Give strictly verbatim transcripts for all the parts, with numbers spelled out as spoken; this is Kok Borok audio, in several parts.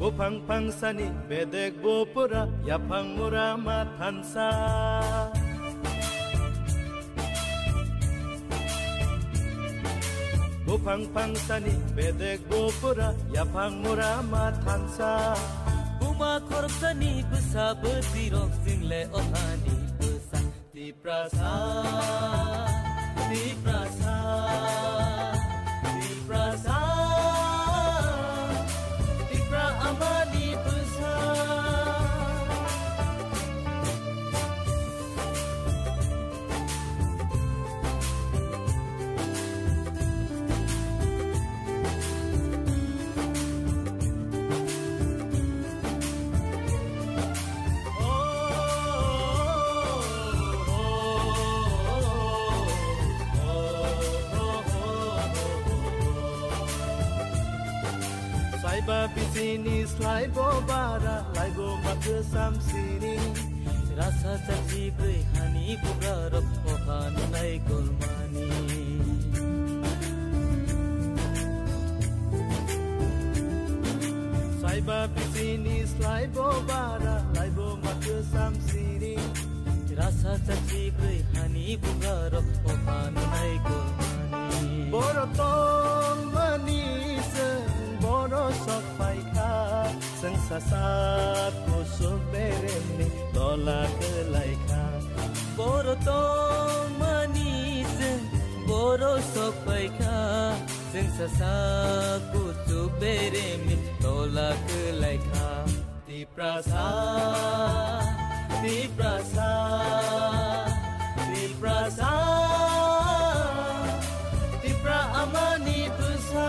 Buphang phangsani bedek bupura yaphang mura ma thansa. Buphang phangsani bedek bupura yaphang mura ma thansa. Buma khoroksani bwsa bwtwirok jingle ohani bwsa. Tiprasa, Tiprasa, Tiprasa, Tipra amani bwsa. Saiba bisini slaibo bara, laibo mathwsam sini. Rasa chachi bwrwi hani bubrarok oha nunai kolmani. Saiba bisini slaibo bara, laibo mathwsam sini. Rasa chachi bwrwi hani bubrarok oha nunai kolmani. Boro tongmani chwng boro sok phaikha. Chwng sasak kusuk beremni tola kwlaikha. Boro tongmani chwng boro sok phaikha. Chwng sasak kusuk beremni tola kwlaikha. Tiprasa, Tiprasa, Tiprasa, Tipra amani bwsa.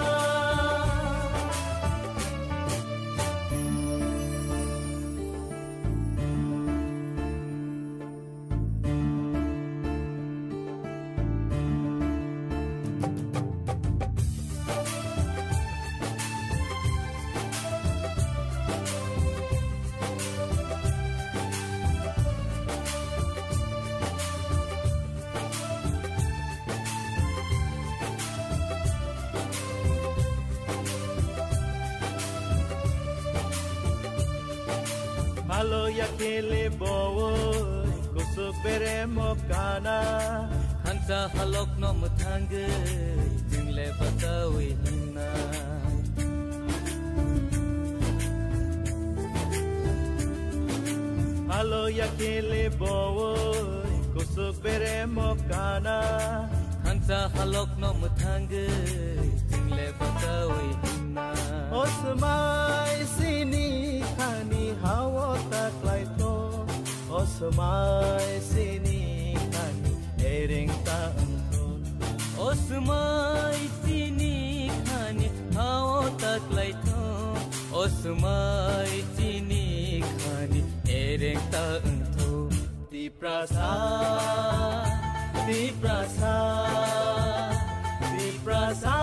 Malo ya khele bowoi, kusuk beremo kana. Hansa halok no mwthangwi, jingle bachawi hwnna. Malo ya khele bowoi, kusuk beremo kana. Hansa halok no mwthangwi, jingle bachawi hwnna. O swmai sini khani hao taklaitho. O swmai sini khani ereng ta wngtho. O swmai sini khani hao taklaitho. O swmai sini khani ereng ta wngtho. Tiprasa, Tiprasa, Tiprasa,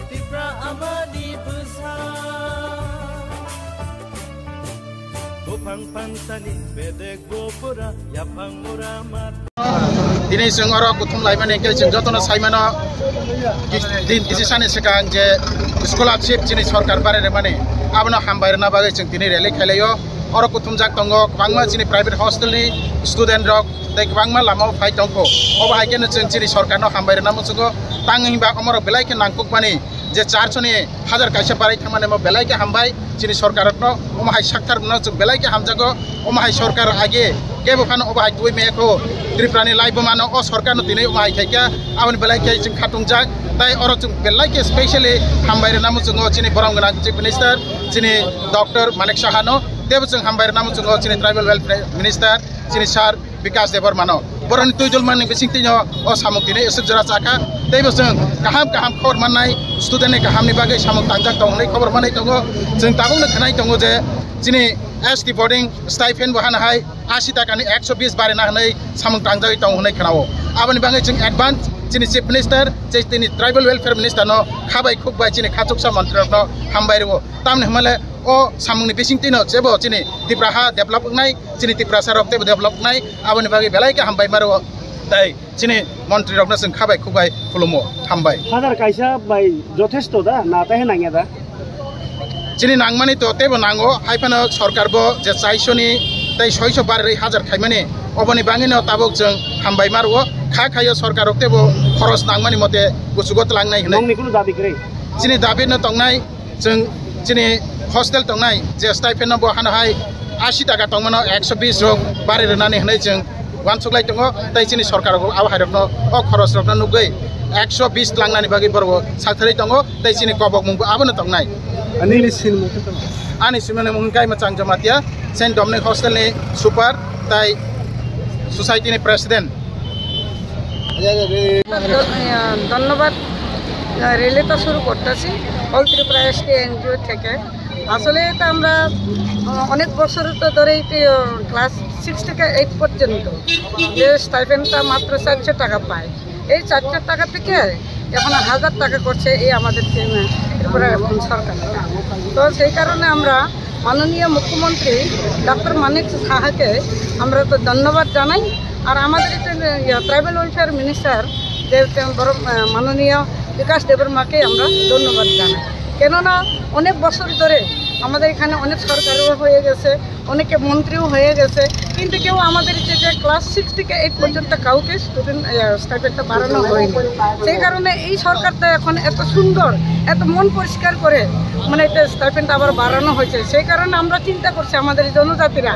Tipra amani bwsa. Buphang phangsani bedek bupura yaphang mura ma. Tini chwng oro kuthum laimani hwnkhe chwng jotono saimano ki-, din kisi sani swkang je scholarship chini sorkar barwi rwmani abono hambai rwna bagwi chwng tini rally khailaio. Oro kuthumjak tongo kwbangma chini private hostel ni student rok tei kwbangma lama o phai tongkho. Obo hai kheno chwng chini sorkar no hambai rwna muchungo, tang hinba omorok belai khe nangkukmani je charso ni hajar kaisa barai thangmani mo belai khe hambai chini sorkar rokno, omo hai sakthar no chwng belai khe hamjago. Omo hai sorkar age kebo phano obo hai twi mekho Tripura ni lai bumano o sorkar no tini omo hai khaikha, aboni belai khe chwng khatungjak. Tai oro chwng belai khe specially hambai rwna muchungo chini borom gwnang Chief Minister chini Doctor Manik Saha no, tebo chwng hambai rwna muchungo chini Tribal Welfare Minister chini Sir Bikash Debbarma no. Boroni twi dol mani bising tino o samung tini eswk jora chakha. Teibo chwng kaham kaham khobor mannai, student ni kaham ni bagwi samung tangjak tong hwnwi khobor manwi tongo. Chwng tabukno khnai tongo je chini S T boarding stipend bo hana hai asi taka ni ekso bis barina hwnwi samung tangjagwi tongo hwnwi khnao. Aboni bagwi chwng advance chini Chief Minister, chini Tribal Welfare Minister no khabai khukbai chini khachuksa montri rokno hambai rwo. Tamni hwnmale o samungni bising tino jebo chini Tipra ha develop wngnai, chini Tiprasa rok teibo develop wngnai, aboni bagwi belai khe hambai maro. Tai chini montri rokno chwng khabai khukbai khulumo, hambai. Hajar kaisa bai jothesto da, na tai nangya da? Chini nangmani to teibo nango, hai phano sorkar bo je chaisoni tei soiso barwi hajar khaimani, oboni bangwino tabuk chwng hambai ma rwo. Kha khaio sorkar rok teibo khoros nangmani mote kuchugo twlangnai hwnwi. Nongni kunu dabi kwrwi? Chini dabi no tongnai, chwng chini hostel tongnai je stipend no bo hano hai asi taka tongmano ekso bis rok bari rwnani hwnwi chwng uansuk lai tongo, tei chini sorkar rok abo hai rokno o khoros rokno nugwi ekso bis tlangnani bagwi borok salthari tongo, tei chini kobok mung bo abono tongnai. Ani ni sinimung khe tamo? Ani sinimung khe Kaima Chang Jamatia, Saint Dominic Hostel ni super, tei society ni president. ধন্যবাদ। র্যালিটা শুরু করতেছি অল Tripura ST NGO থেকে। আসলে এটা আমরা, আহ, অনেক বছর তো ধরেই, আহ, ক্লাস সিক্স থেকে এইট পর্যন্ত যে স্টাইপেন্ডটা মাত্র চারশো টাকা পায়, এই চারশো টাকা থেকে এখন হাজার টাকা করছে এই আমাদের ত্রি-, ত্রিপুরা এখন সরকার। তো সেই কারণে আমরা মাননীয় মুখ্যমন্ত্রী ডক্টর মানিক সাহাকে আমরা তো ধন্যবাদ জানাই। আর আমাদের এটা, ইয়ে, ট্রাইবাল ওয়েলফেয়ার মিনিস্টার যে, যে বড়, আহ, মাননীয় বিকাশ দেববর্মাকে আমরা ধন্যবাদ জানাই। কেননা অনেক বছর ধরে আমাদের এখানে অনেক সরকারও হয়ে গেছে, অনেকে মন্ত্রীও হয়ে গেছে, কিন্তু কেউ আমাদের যে, যে ক্লাস সিক্স থেকে এইট পর্যন্ত কাউকে স্টুডেন্ট, আহ, স্টাইপেন্ডটা বাড়ানো হয়নি। সেই কারণে এই সরকারটা এখন এত সুন্দর, এত মন পরিষ্কার করে, মানে, একটা স্টাইপেন্ড আবার বাড়ানো হয়েছে। সেই কারণে আমরা চিন্তা করছি আমাদের এই জনজাতিরা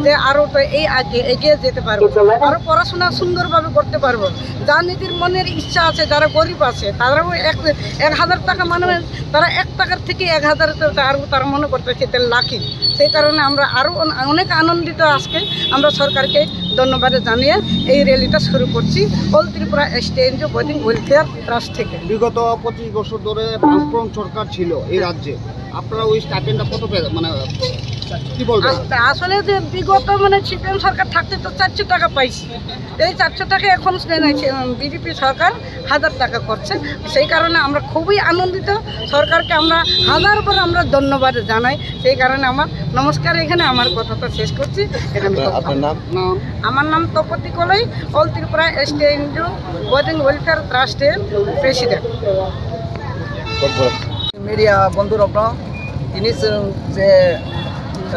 যে আরো তো এই আগে এগিয়ে যেতে পারবো, আরো পড়াশোনা সুন্দরভাবে করতে পারবো। যার নিজের মনের ইচ্ছা আছে, যারা গরিব আছে, তারাও এক, এক হাজার টাকা, মানে, তারা এক টাকার থেকে এক হাজার টাকা আরো তারা মনে করতেছে এটা লাকি। সেই কারণে আমরা আরো অন-, অনেক আনন্দিত আজকে। আমরা সরকারকে ধন্যবাদ জানিয়ে এই র্যালিটা শুরু করছি অল ত্রিপুরা এসটি এনজিও বয়দিং ওয়েলফেয়ার ট্রাস্ট থেকে। বিগত পঁচিশ বছর ধরে বামফ্রন্ট সরকার ছিল এই রাজ্যে, আপনারা ওই স্টাইপেন্ডটা কত পেয়ে, মানে, কি বলবেন? আস-, আসলে যে বিগত, মানে, সিপিএম সরকার থাকতে তো চারশো টাকা পাইছি, এই চারশো টাকা এখন বিজেপি সরকার হাজার টাকা করছে। সেই কারণে আমরা খুবই আনন্দিত, সরকারকে আমরা হাজারবার আমরা ধন্যবাদ জানাই। সেই কারণে আমার নমস্কার, এখানে আমার কথাটা শেষ করছি। এখানে আপনার, আপনার নাম? নাম? আমার নাম তপতি কলই, অল ত্রিপুরা এসটি এনজিও বয়দিং ওয়েলফেয়ার ট্রাস্টের president. Media bondhu rokno tini chwng je,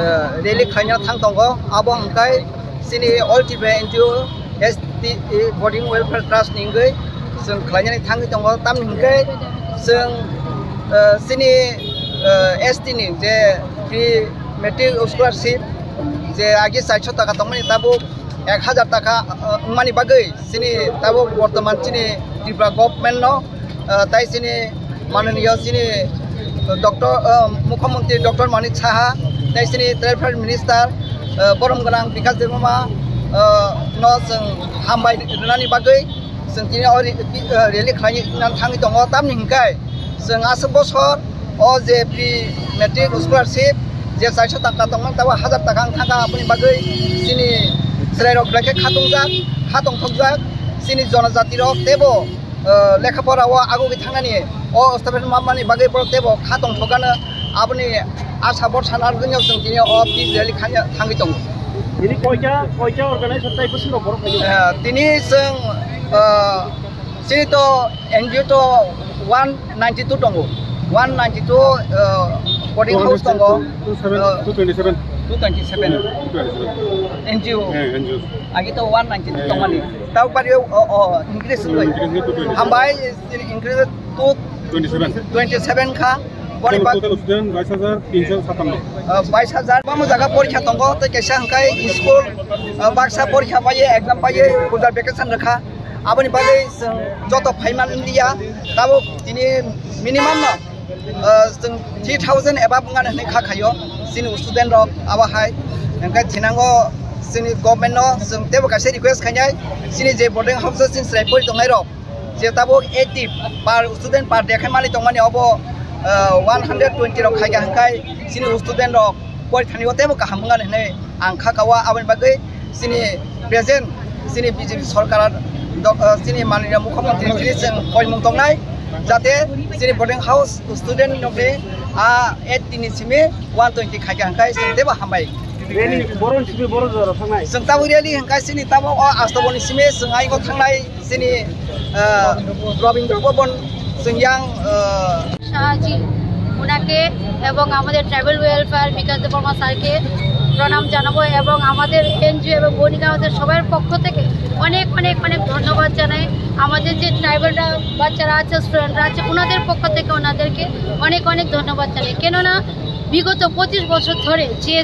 eh, rally khlaina thang tongo, abo hwnkhe chini All Tripura N G O S T, eh, Boarding Welfare Trust ni wngwi chwng khlainani thangwi tongo. Tamni hwnkhe chwng, eh, chini, eh, S T ni je free matric scholarship je agi chairso taka tongmani tabuk ek hajar taka, eh, wngmani bagwi chini tabuk bortoman chini Tripura government no, eh, tai chini mananiyo chini Doctor, eh, Mukhyamantri Doctor Manik Saha, tai chini Tribal Minister, eh, borom gwnang Bikash Debbarma, eh, no chwng hambai rwnani bagwi chwng tini o ri-, eh, rally khlaina thangwi tongo. Tamni hwnkhe chwng aswk bosor o je free matric scholarship je chairso taka tongmani tabuk hajar taka wng thangkha, aboni bagwi chini chwrairok belai khe kha tongjak, kha tongthokjak, chini jonojati rok teibo, eh, lekha pora o agugwi thangnani o stipend manmani bagwi borok teibo kha tongthokgano, aboni asa borsa narwgwino chwng tini o peace rally khaina thangwi tongo. Tini koita, koita organization tai bwswk rok borok phaiyo? Eh, tini chwng, eh, chini to N G O to one ninety two tongo, one ninety two, eh, boarding house tongo, two seven, eh, two twenty seven. Two twenty seven. Two twenty seven. N G O. Eh, N G O. Agi to one ninety two tongmani. Tau pari o, o, increase wngwi. Increase wngwi two twenty seven. Hambai increase to twenty seven. Twenty seven kha. Boni bak- Total student bais hajar tinso satanno. Ah, bais hajar. Bamo jaga porikha tongo, tei kaisa hwnkhe school, ah, baksa porikha paiye, exam paiye, puja vacation rwkha. Aboni bagwi chwng joto phaiman liya, tabuk tini minimum no, ah, chwng three thousand above wngani hwnwi kha khaio chini student rok abo hai. Hwnkhe thinango chini government no chwng teibo kaisa request khainai, chini je boarding house o chini chwrai pori tongnai rok, je tabuk eighty per student per day khai mali tongmani obo, ah, one hundred twenty rok khaikha hwnkhe chini student rok porithani o teibo kaham wngani hwnwi ang kha kawa. Aboni bagwi chini present chini B J P sorkar do-, ah, chini manliya mukhyamantri chini chwng koimung tongnai jate chini boarding house student nokni a eighty ni simi one twenty khaikha hwnkhe chwng teibo hambai. Rally, borok simi borok jora thangnai. Chwng tabuk rally hwnkhe chini tabuk o Astaboni simi chwng aiko thangnai. Chini, ah, Rabindra Bhaban chwng yang, ah, Shahaji, Mona কে এবং আমাদের tribal welfare বিকাশ দেববর্মা স্যারকে প্রণাম জানাবো এবং আমাদের এনজিও এবং বোর্ডিং হাউসের সবার পক্ষ থেকে অনেক অনেক অনেক ধন্যবাদ জানাই। আমাদের যে ট্রাইবালরা বাচ্চারা আছে, স্টুডেন্টরা আছে, ওনাদের পক্ষ থেকে ওনাদেরকে অনেক অনেক ধন্যবাদ জানাই। কেননা বিগত পঁচিশ বছর ধরে যে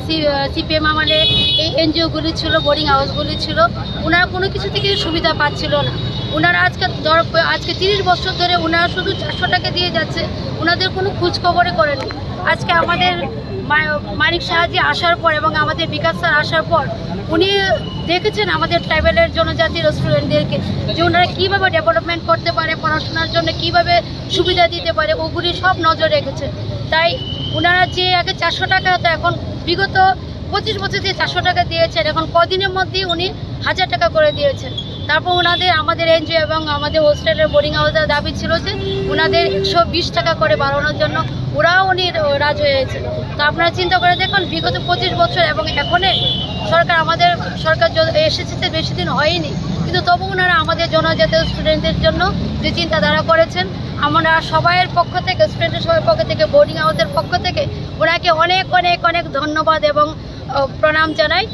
সিপিএম আমলে এই এনজিওগুলি ছিল, বোর্ডিং হাউসগুলি ছিল, ওনারা কোনো কিছু থেকে সুবিধা পাচ্ছিল না। ওনারা আজকে ধর, আজকে তিরিশ বছর ধরে ওনারা শুধু চারশো টাকা দিয়ে যাচ্ছে, ওনাদের কোনো খোঁজ খবরই করেনি। আজকে আমাদের মা-, মানিক সাহাজি আসার পর এবং আমাদের বিকাশ স্যার আসার পর উনি দেখেছেন আমাদের ট্রাইবালের জনজাতির স্টুডেন্টদেরকে যে ওনারা কীভাবে ডেভেলপমেন্ট করতে পারে, পড়াশোনার জন্য কীভাবে সুবিধা দিতে পারে, ওগুলি সব নজর রেখেছেন। তাই ওনারা যে আগে চারশো টাকা হতো, এখন বিগত পঁচিশ বছর যে চারশো টাকা দিয়েছেন, এখন কদিনের মধ্যেই উনি হাজার টাকা করে দিয়েছেন। তারপর ওনাদের, আমাদের এনজিও এবং আমাদের হোস্টেলের বোর্ডিং হাউসের দাবি ছিল যে ওনাদের একশো বিশ টাকা করে বাড়ানোর জন্য, ওরাও উনি রাজি হয়েছে। তো আপনারা চিন্তা করে দেখুন, বিগত পঁচিশ বছর এবং এখনে সরকার, আমাদের সরকার য-, এসেছে তো বেশি দিন হয়নি, কিন্তু তবু ওনারা আমাদের জনজাতীয় স্টুডেন্টদের জন্য যে চিন্তাধারা করেছেন, আমরা সবাইয়ের পক্ষ থেকে, স্টুডেন্টের সবার পক্ষ থেকে, বোর্ডিং হাউসের পক্ষ থেকে ওনাকে অনেক অনেক অনেক ধন্যবাদ এবং, আহ, প্রণাম জানাই।